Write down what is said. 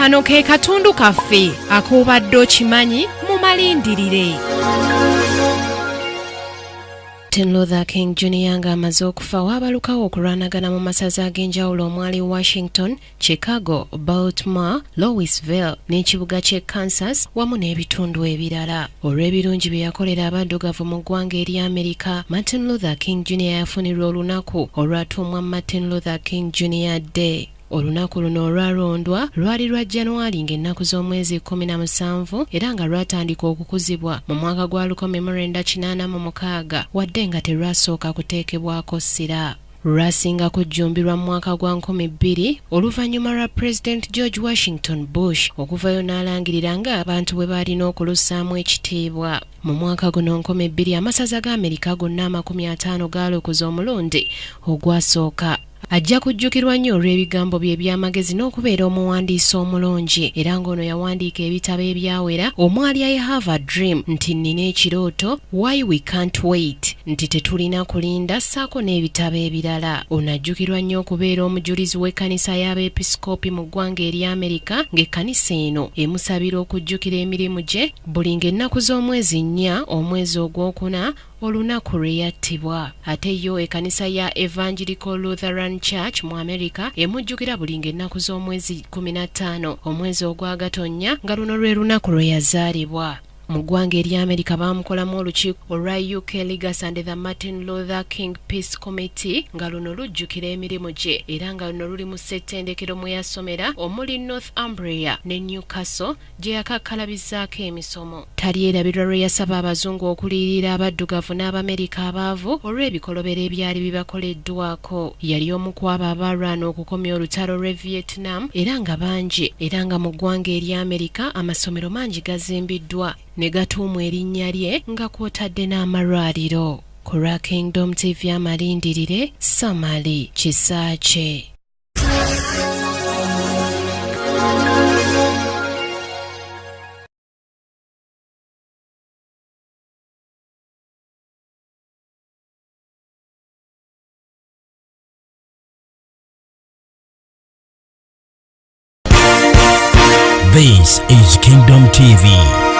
Kano ke katundu kaffe ak'obadde okimanyi mu malindirire. Martin Luther King Jr. Ng'amaze okufa, waabalukawo okulwanagana mu masaza ag'enjawulo omwali Washington, Chicago, Baltimore, Louisville n'ekibuga ky'e Kansas wamu n'ebitundu ebirala. Olw'ebirungi bye yakolera abaddugavu mu ggwanga erya Amerika, Martin Luther King Jr. yafunirwa olunaku olwatuumwa Martin Luther King Jr. Day. Olunaku luno olwalondwa lwali lwa Januari ng'ennaku z'omwezi 17 era nga lwatandika okukuzibwa mu mwaka gwa 1986, wadde nga terwasooka kuteekebwako ssira. Lwasinga kujjumbirwa mu mwaka gwa 2000 oluvannyuma lwa Pulezidenti George Washington Bush okuvayo n'alangirira ng'abantu bwe baalina okulussaamu ekitiibwa. Mu mwaka guno 2000, amasaza ga Amerika gonna 50 gaalukuza omulundi ogwasooka. Ajja kujjukirwa nnyo olw'ebigambo bye eby'amagezi n'okubeera omuwandiisi omulungi, era ng'ono yawandiika ebitabo ebyawera omwali I Have a Dream, nti nnina ekirooto, Why We Can't Wait, nti tetulina kulinda, ssaako n'ebitabo ebirala. Ono ajjukirwa nnyo okubeera omujulizi w'ekkanisa y'abeepisikoopi mu ggwanga erya Amerika, ng'ekkanisa eno emusabira okujjukira emirimu gye buli ng'ennaku z'omwezi 4 omwezi ogwokuna, olunaku lwe yattibwa. Ate yo ekkanisa ya Evangelical Lutheran Church mu Amerika emujjukira buli ng'ennaku z'omwezi 15 omwezi ogwagatonnya, nga luno lwe lunaku lwe yazaalibwa. Mu ggwanga erya Amerika baamukolamu olukiiko olwa UK Legacy and the Martin Luther King Peace Committee, nga luno lujjukira emirimu gye, era nga luno luli mu ssettendekero mwe yasomera omuli Northumbria ne Newcastle gye yakakkalabizaako emisomo. Talyerabirwa lwe yasaba abazungu okuliyirira abaddugavu n'Abamerika abaavu olw'ebikolobero ebyali bibakoleddwako. Yali omu ku abo abaalwana okukomya olutalo lw'e Vietnam, era nga bangi, era nga mu ggwanga erya Amerika amasomero mangi gazimbiddwa ne gatuumwa erinnya lye, nga kw'otadde n'amalwaliro. Ku lwa Kingdom TV amalindirire, Samali Kisaakye. This is Kingdom TV.